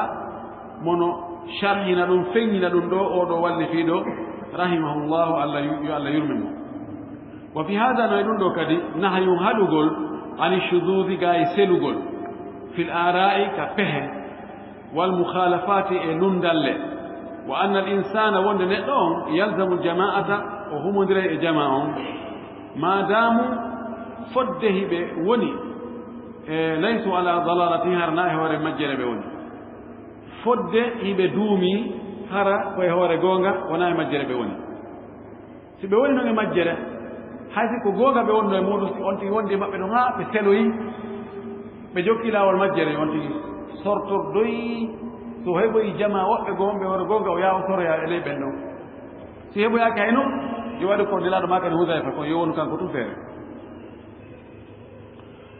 mono sharhina ɗum, feŋŋina ɗum ɗo, o ɗo wallifiiɗo, rahimahullahu, Allah yu-, yo Allah yurme mo. Wa fi hada, no e ɗum ɗo kadi, nahyun haɗugol, ani shuduudi, ga e selugol, fil ara'i, ka pehe, wal mukhalafati, e lundalle, wa anna al insana, wonde neɗɗo on, yalzamu al jama'ata, o humondiray e jama on, ma damu fodde hiɓe woni, e laysu ala dalalati, harna e hoore majjere ɓe woni, fodde hiɓe duumi hara ko e hoore goonga, wona e majjere ɓe woni. Si ɓe woni noon e majjere, hay si ko goonga ɓe wonno e muuɗum, si on tigi wondi e maɓɓe ɗon haa ɓe seloyi, ɓe jokki laawol majjere, on tigi sortordoyi, so heɓoyi jama woɓɓe goo, ɓe wona goonga, o yaha o soroya e ley ɓen ɗon. Si heɓoyaaki hay noon, yo waɗu ko Nelaaɗo maakani Hudayfa kon, yo wonu kanko tun feere.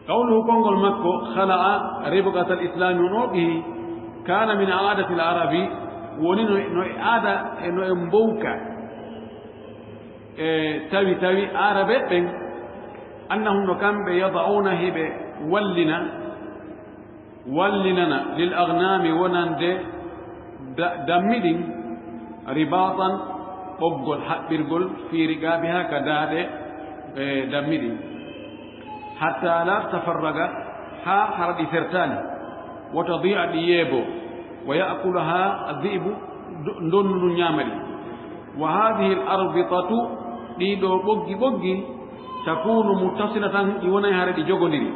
Qawluhu, konngol makko, khala'a ribqatal islami, on ooɓi, kana min aadati al arabi, woni no, no e aada e no e mbowka e tawi tawi Aarabe ɓen, annahum, no kamɓe, yada'una, hiɓe wallina, wallinana, lil aghnami, wonande da-, dammi ɗin, ribatan, ɓoggol haɓɓirgol, fi riqabiha, ka daaɗe, e, dammi ɗin, hatta la tafarraga, haa hara ɗi fertaani, wa tadi'a, ɗi yeebo, wa ya'kulaha dhi'bu, do-, ndonnu ndun ñaama ɗi. Wa hadhihi al arbitatu, ɗii ɗoo ɓoggi ɓoggi, takunu muttasilatan, ɗi wonay hara ɗi jogondiri,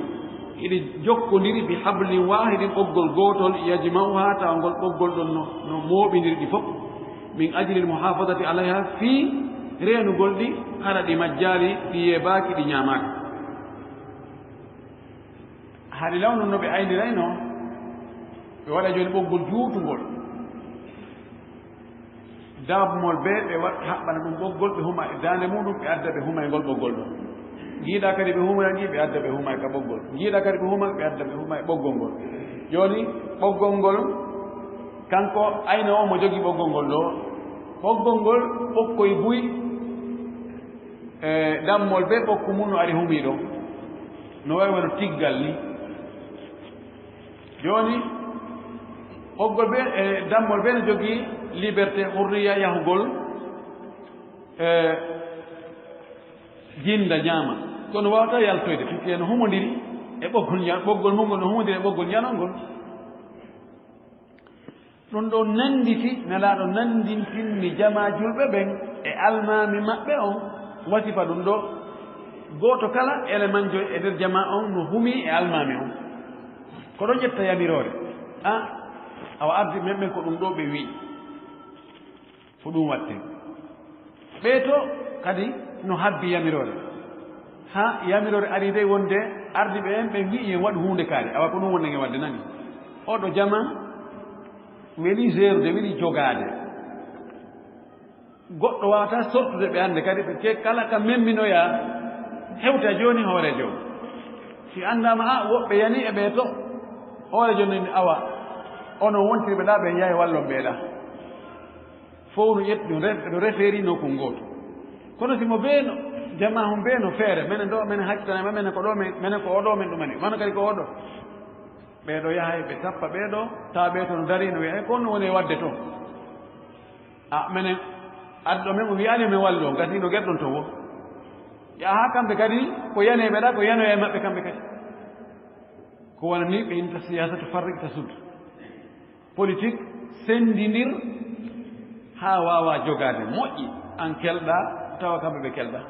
hiɗi jokkondiri, bi hablin wahidin, ɓoggol gootol, yajma'uha, tawa ngol ɓoggol ɗon no, no mooɓindiri ɗi fof, min ajli al muhafadati alayha, fii reenugol ɗi, hara ɗi majjaali, ɗi yeebaaki, ɗi ñaamaaka. Haɗi law non no ɓe aynirayno, ɓe waɗa jooni ɓoggol juutungol. Daabmol bee ɓe wa-, haɓɓana ɗum ɓoggol, ɓe huma e daande muuɗum, ɓe adda ɓe huma e ngol ɓoggol ɗo. Njiiɗa kadi ɓe huma e ngi, ɓe adda ɓe huma e ka ɓoggol. Njiiɗa kadi ɓe huma, ɓe adda ɓe huma e ɓoggol ngol. Jooni, ɓoggol ngol, kanko ayno o mo jogii ɓoggol ngol ɗo. Ɓoggol ngol, ɓokkoy buy, e dammol bee ɓokku mum no ari humii ɗo. No wayi wano tiggal ni. Jooni, ɓoggol bee, e, dammol bee no jogii liberté, hurriya yahugol, e, jinda, ñaama. Kono waawataa yaltoyde, puisque no humondiri e ɓoggol ña-, ɓoggol mum ngol no humondiri e ɓoggol ñaanol ngol. Ɗum ɗo nannditi, Nelaaɗo nanndintinni jamaa julɓe ɓen e almaami maɓɓe on, wasifa ɗum ɗo. Gooto kala elemanjo e nder jamaa on no humii e almaami on. Ko ɗo ƴetta yamiroore. A, awa ardi men ɓen ko ɗum ɗo ɓe wi'i. Ko ɗum watte. Ɓee to kadi no habbi yamiroore. Ha yamiroore ari dey wonde ardiiɓe en ɓen wi'i en waɗu huunde kaari. Awa ko ɗum wonde ngen waɗde nani. Oɗo jamaa weli jeerude, weli jogaade. Goɗɗo waawataa sortude ɓe annde kadi, ɓe ke-, kala ka memminoyaa, hewta jooni hooreejo. Si anndaama, a, woɓɓe yani e ɓee to, hooreejo no inni, awa, onon wontirɓe ɗaa ɓe, yahay wallon ɓee ɗaa. Fow no ƴetti, no re-, no refeeri nokku ngootu. Kono si mo bee no, jamaa hon bee no feere, menen ɗo, menen hakkitana, ma menen ko ɗo, men, menen ko oɗo, men ɗumani, mano kadi ko oɗo. Ɓee ɗo yahay, ɓe tappa ɓee ɗo, tawa ɓee to no darii, no wi'a, "E, ko honno woni e waɗde to?" A, menen, adduɗo men o wi'aani men wallu on, gasi no gerɗon to wo. Yaha kamɓe kadi, ko yaneeɓe ɗa, ko yanoya e maɓɓe kamɓe kadi. Ko wona ni ɓe inta siyasa to farriq ta sud. Politique, senndindir haa waawa jogaade. Moƴƴi, an kelɗa, tawa kamɓe ɓe kelɗa.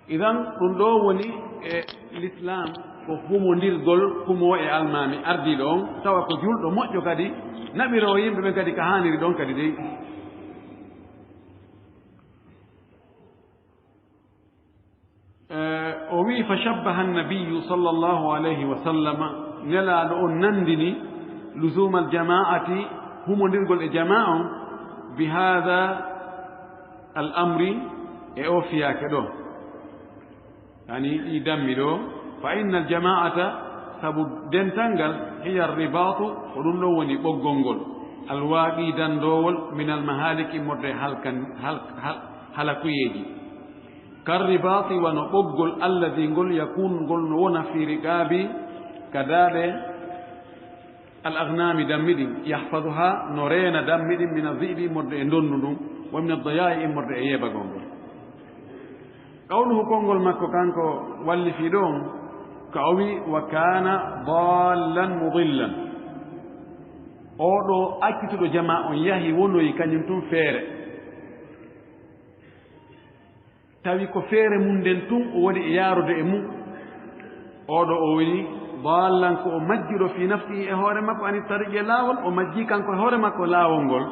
Idan, ɗum ɗo woni e l'islam, ko humondirgol humo e almaami ardiiɗo on, tawa ko julɗo moƴƴo kadi, Naɓiroowo yimɓe ɓen kadi ka haaniri ɗon kadi dey. Eh, o wi'i, "Fa shabbaha an-nabiyyu sallallahu alayhi wa sallama," Nelaaɗo on nandini, "luzumal jama'ati," humondirgol e jamaa on, "bi hadha al-amri," e o fiyaake ɗo. Yani, ɗi dammi ɗo, "fa innal jama'ata," sabu dental ngal, "hiya ar-ribatu," ko ɗum ɗon woni ɓoggol ngol, "al-waqi," dandoowol, "min al-mahaliki," immorde halkan-, hal-, hal-, halakuyeeji. "Kar-ribati," wano ɓoggol alladhi ngol yakun ngol no wona fi riqabi, ka daaɗe al-aghnami dammi ɗin, "yahfazuha," no reena dammi ɗin, "min adh-dhi'bi," immorde e ndondu ndun, "wa min ad-daya'i," immorde e yeebagol ngol. Qawluhu, konngol makko kanko wallifii ɗon, ka o wi, "Wa kana dallan mudillan." Oo ɗoo accituɗo jamaa on yahi wonoyi kañum tun feere. Tawi ko feere mun nden tun o woni e yaarude e mun. Oo ɗoo o woni daallan, ko o majjuɗo fi nafsihi, e hoore makko, ani tariqi, e laawol, o majji kanko e hoore makko laawol ngol.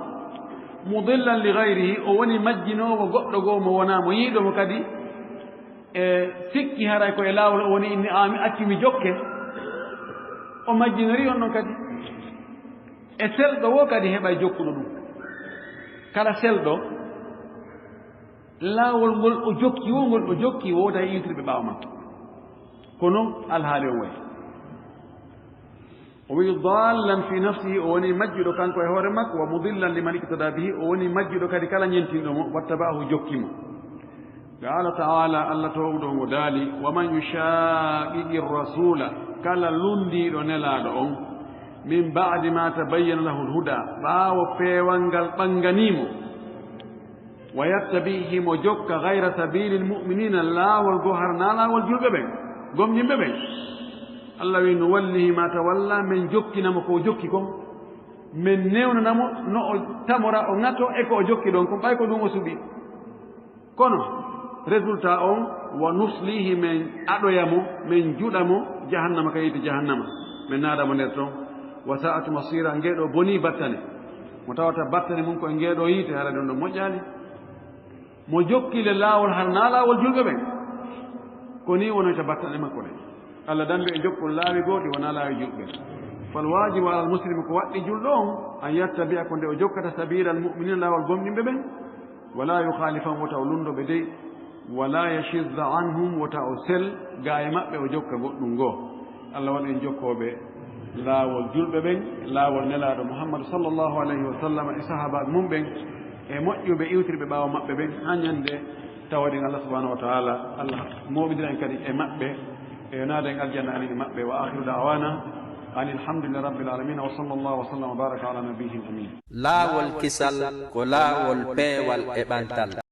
Mudillan li ghayrihi, o woni majjinoowo goɗɗo goo mo wonaa mo yiiɗo mo kadi e sikki haray ko e laawol o woni, inni, "A, mi accu mi jokke." O majjinori on ɗon kadi. E selɗo woo kadi heɓay jokkuɗo ɗum. Kala selɗo, laawol ngol o jokki woo, ngol o jokki, wooday iwtirɓe ɓaawo makko. Ko non alhaali on wayi. O wi'i, "Daallan fi nafsihi," o woni majjuɗo kanko e hoore makko, "wa mudillan liman iqtada bihi," o woni majjuɗo kadi kala ñentinɗo mo, "wattaba'ahu," jokki mo. Qaala ta'aala, Allah toowuɗo ngo daali, "Wa man yushaqiqi rasula," kala lunndiiɗo Nelaaɗo on, "min ba'di ma tabayyana lahul huda," ɓaawo peewal ngal ɓanganii mo, "wa yattabi'," himo jokka, "ghayra sabilil mu'minina," laawol goo har naa laawol julɓe ɓen, gomɗinɓe ɓen. Allah wi'i, "Nuwallihi ma tawalla," men jokkina mo ko o jokki kon, men newnana mo no o tamora, o ŋato e ko o jokki ɗon kon, ɓay ko ɗum o suɓi. Kono, résultat on, "wa nuslihi," men aɗoya mo, men juɗa mo, "jahannama," ka yiite jahannama, men naada mo nder ton. "Wa sa'at masira," ngee ɗoo bonii battane. Mo tawata battane mun ko e ngee ɗoo yiite, hara ɗon ɗon moƴƴaali. Mo jokki le laawol har naa laawol julɓe ɓen, ko nii wonoyta battane makko ɗen. Allah dambi e jokkol laawi goo ɗi wonaa laawi julɓe. "Fal waajibu alal muslimi," ko waɗɗi julɗo on, "an yattabi'a," ko nde o jokkata, "sabiilal mu'miniina," laawol gomɗinɓe ɓen, "wa laa yukhalifahum," wota o lunndo ɓe dey, "wa laa yashizza anhum," wota o sel gaa e maɓɓe, o jokka goɗɗum goo. Allah waɗu en jokkooɓe laawol julɓe ɓen, laawol Nelaaɗo Muhammadu sallallahu alayhi wa sallam e sahaabaaɓe mum ɓen, e moƴƴuɓe iwtirɓe ɓaawo maɓɓe ɓen, haa ñande tawaɗen Allah subhanahu wa ta'ala. Allah mooɓindira en kadi e maɓɓe, e naada en aljanna anin e maɓɓe. Wa akhiru da'wana anil hamdulillahi rabbil alamin, wa sallallahu wa sallam wa baraka ala nabiyyil amin. Laawol kisal ko laawol peewal e ɓantal.